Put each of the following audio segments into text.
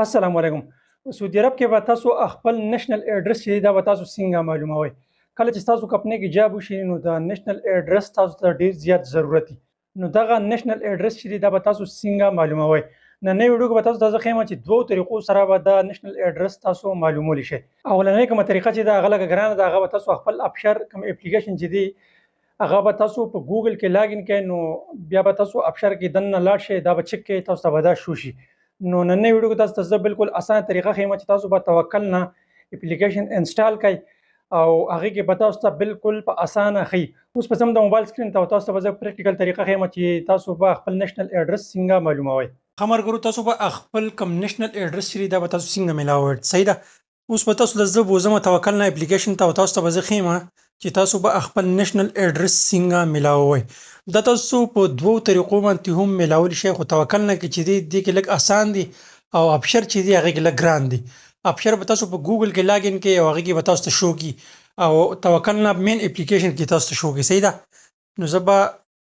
السلام علیکم. سعودي عرب کې به تاسو خپل نېشنل ایډریس چې دا به تاسو څنګه معلوموئ؟ کله چې تاسو کمپنۍ کې جاب وشي نو د نېشنل ایډریس تاسو ته ډیر زیات ضرورت دی. نو دغه نېشنل ایډریس چې دا به تاسو څنګه معلوموئ؟ نننۍ ویډیو کې به تاسو ته زه ښیم چې دوو طریقو سره به دا نېشنل ایډریس تاسو معلومولی شئ. اولنۍ کومه طریقه چې دا هغه لږه ګرانه ده، هغه به تاسو خپل ابشر کوم اپلیکیشن چې دی هغه به تاسو په ګوګل کې لاګین کړئ، نو بیا به تاسو ابشر کې دننه لاړ شئ، دا به چک کړئ، تاسو ته به دا شو شي. نو نننۍ ویډیو کې تاسو ته زه بالکل اسانه طریقه ښیم چې تاسو به توکلنا اپلیکیشن انسټال کړئ او هغې کې به تاسو ته بالکل په اسانه ښیي. اوس به ځم د موبایل سکرین ته او تاسو ته به زه پریکټیکل طریقه ښیم چې تاسو به خپل نېشنل ایډریس څنګه معلوموئ. ښه ملګرو، تاسو به خپل کوم نېشنل ایډریس چې دا به تاسو څنګه میلاوئ؟ صحیح ده. اوس به تاسو له زه بوځم توکلنا اپلیکیشن ته او تاسو ته به زه ښیم چې تاسو به خپل نېشنل ایډریس څنګه میلاوئ. دا تاسو په دوو طریقو باندې هم میلاولی شئ، خو توکلنا کې چې دی دې کې لږ اسان دی او ابشر چې دی هغې کې لږ ګران دی. ابشر به تاسو په ګوګل کې لاګین کړئ او هغې کې به تاسو ته شو کړي، او توکلنا مین اپلیکیشن کې تاسو ته شو کړي. صحیح ده. نو زه به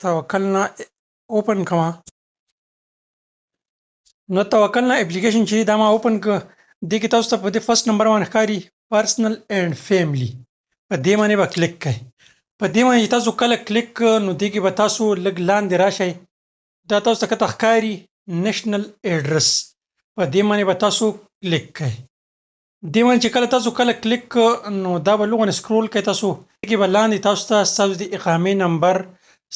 توکلنا اوپن کړم. نو توکلنا اپلیکیشن چې دا ما اوپن کړ، دې کې تاسو ته په دې فرست نمبر باندې ښکاري پرسنل اینډ فیملی، په دې باندې به کلیک کړئ. په دې باندې تاسو کله کلیک کړئ نو دې کې به تاسو لږ لاندې راشئ، دا تاسو ته کته ښکاري نېشنل ایډریس، په دې باندې به تاسو کلیک کړئ. دې باندې چې کله تاسو کله کلیک کړئ نو دا به لږ سکرول کړئ تاسو، دې کې به لاندې تاسو ته ستاسو د اقامې نمبر،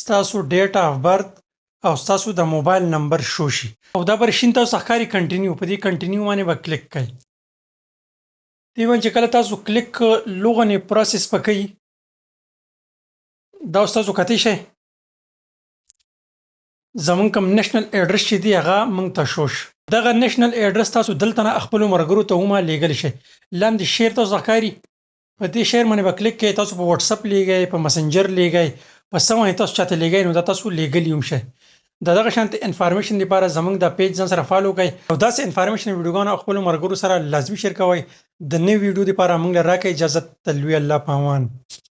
ستاسو ډیټ آف برث او ستاسو د موبایل نمبر شو شي، او دا بر شین تاسو ښکاري کنټینیو، په دې کنټینیو باندې به کلیک کړئ. دې باندې چې کله تاسو کلیک کړئ لغونې پروسس به کوي، دا اوس تاسو کتی شئ زمونږ کوم نېشنل ایډریس چې دی هغه موږ ته شو شي. دغه نېشنل ایډریس تاسو دلته نه خپلو ملګرو ته هم لېږلی شئ. لاندې شیر تاسو ښکاري، په دې شیر باندې به کلیک کړئ، تاسو په واتساپ لېږئ، په مسنجر لېږئ، په څه باندې تاسو چاته لېږئ نو دا تاسو لېږلی هم شئ. د دغه شانتې انفارمیشن لپاره زمونږ دا پیج ځان سره فالو کړئ او داسې انفارمیشن ویډیوګانو خپلو ملګرو سره لازمي شیر کوئ. د نوې ویډیو لپاره موږ له راکړئ اجازه. ته لوی الله په امان.